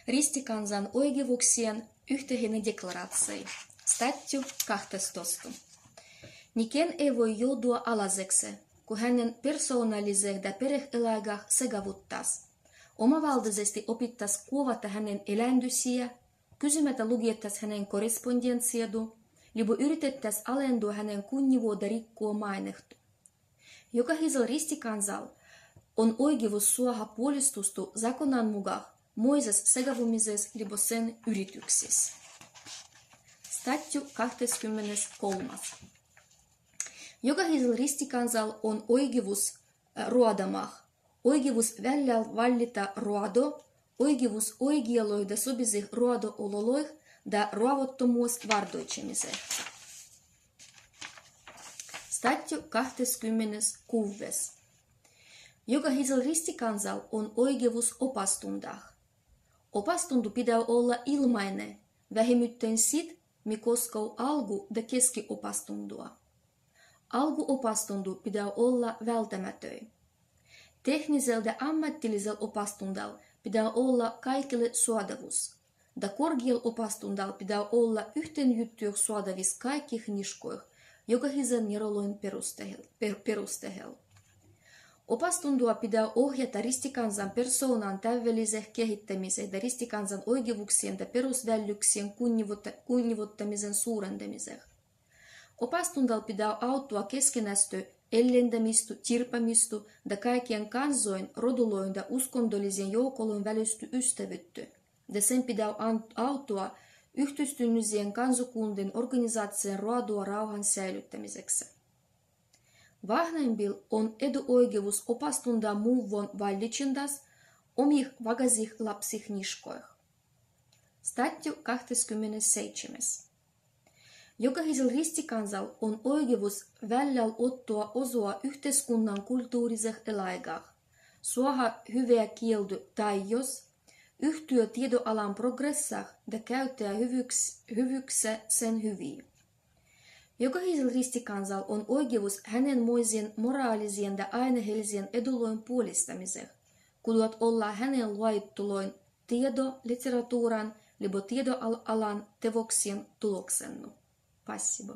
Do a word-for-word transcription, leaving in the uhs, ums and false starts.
Ristikansan oigivuksien ühtehinen deklarácii. Státtju kahtastostun. Niken ei voi joudua alazekse, ku hänen persoonaliseht da pereht eläigaht segavuttas. Omavaldažesti opitas kuovata hänen eländüsiä, kysymättä lugitas hänen korrespondentsiadu, libo üritetas alendua hänen kunnjevuođa rikkuo mainehtu. Jokaisel ristikansal on oigevus suaha puolistustu zakonan muka moisas segavumises libo sen üritüksis. Státtju kahtaskymmeneskolmas. Jokaisel ristikansal on oigevus, eh, roađa maht, oigevus väljäl vallita roađo, oigevus oigijaloih da sobiseht roađo ololoih da roavottomuus várdoičemiseh. Státtju kahtaskymmeneskuvves. Jokaisel ristikansal on oigevus opastundaht. Opastundu pidäi olla ilmainen, vähimütten sid, mii koskoo algu- da keskiopastundua. Alguopastundu pidäi olla vältämätöi. Tehnisel da ammattilisel opastundal pidäi olla kaikille suođavus. Da korgial opastundal pidäi olla ühtén juttuin suođavis kaikki hniškoih, jokaisen neroluin perustehel, per-, perustehel. Opastundua pidäi ohjata ristikansan persoonan tävveliseh kehittämiseh da ristikansan oigevuksien da perusvällyyksien kunnjevuotta-, kunnjevuottamisen suurendamiseh. Opastundal pidäi auttua keskenästö ellendämistu, tirpamistu da kaikkien kansoin, roduloin da uskonnollisien joukoluin välistu ystävyyttu. Da sen pidäi an-, auttua yhtystynnyjien, kansokuntien, organisaattien roađua rauhan säilyttämiseksi. Vahnaimbil on edu oigevus opastundaa muvvoon valličindas omih vagasih lapsihniškoih. Státtju kahtaskymmenesseitsemäs. Jokaisel ristikansal on oigevus välläl ottoa osoa ühteskunnan kultuuriseh eläigaht, suaha hyveä kieldu taiddos, yhtyä tiedoalan progressah da käyttää hyvyks-, hyvykseen sen hyviä. Jokaisel ristikansal on oigevus hänenmoisien moraalisien da ainehellisien edulojen puolistamiseh, kuduat ollaa hänen loaittuloin tiedo-, litteratuuran libo tiedoalan tevoksien tuloksennu. Passibo.